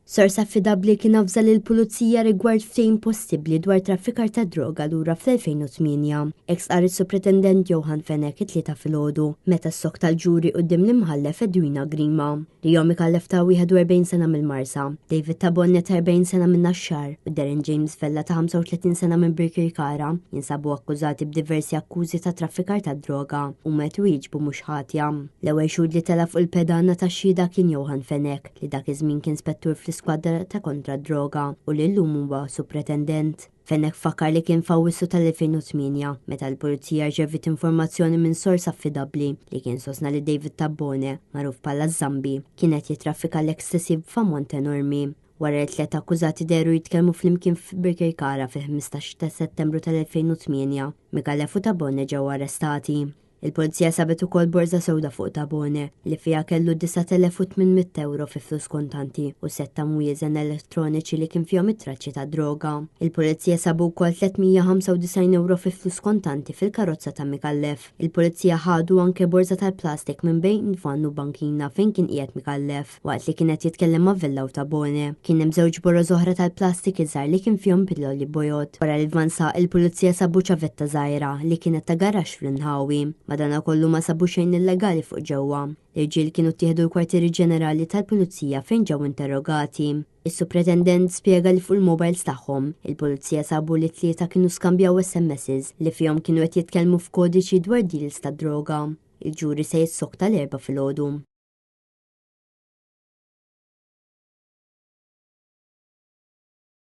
Sors affidabbli kien avża lill-Pulizija rigward ftehim possibbli dwar traffikar ta' droga lura fl-2008, hekk stqarr is-Supretendent Johann Fenech it-Tlieta filgħodu meta ssokta l-ġuri quddiem l-Imħallef Edwina Grima. Rio Micallef ta' 41 sena mill-Marsa, David Tabonne ta' 40 sena minn Naxxar u Darren James Vella ta' 35 sena minn Birkirkara jinsabu akkużati b'diversi akkużi ta' traffikar ta' droga. Huma qed iwieġbu mhux ħatja. L-ewwel xhud li tela' fuq il-pedana tax-xhieda kien Johann Fenech li dak iż-żmien kien spettur fl-iskwadra ta' kontra d-droga u li llum huwa supretendent. Fenech fakkar li kien f'Awwissu tal-2008 meta l-Pulizija rċeviet informazzjoni minn sors affidabbli li kien sostna li David Tabbone, magħruf bħala Zambi, kien qed jittraffika l-ecstasy f'ammont enormi. Wara li t-tliet akkużati dehru jitkellmu flimkien f'Birkirkara fil-15 ta' Settembru tal-2008, Micallef u Tabone ġew arrestati. Il-Pulizija sabet ukoll borża sewda fuq Tabone li fiha kellu 9,800 ewro fi flus kontanti u sett ta' mwieżen elettroniċi li kien fihom it-traċċi tad-droga. Il-Pulizija sabu wkoll 395 ewro fi flus kontanti fil-karozza ta' Micallef. Il-Pulizija ħadu anke borża tal-plastik minn bejn vann u bankina fejn kien qiegħed Micallef. Waqt li kien qed jitkellem ma' Vella u Tabone, kien hemm żewġ boroż oħra tal-plastik iżgħar li kien fihom pilloli bojod. Wara li l-vann saq, il-pulizija sabu ċavetta żgħira li kienet ta' garaxx fl-inħawi. Madankollu ma sabu xejn illegali fuq ġewwa. L-irġiel kienu ttieħdu l-kwartieri ġenerali tal-pulizija fejn ġew interrogati. Is-Supretendent spjega li fuq il-mobiles tagħhom, il-pulizija sabu li t-tlieta kienu skambjaw SMSs li fihom kienu qed jitkellmu f'kodiċi dwar deals tad-droga. Il-ġuri se jissokta l-Erbgħa filgħodu.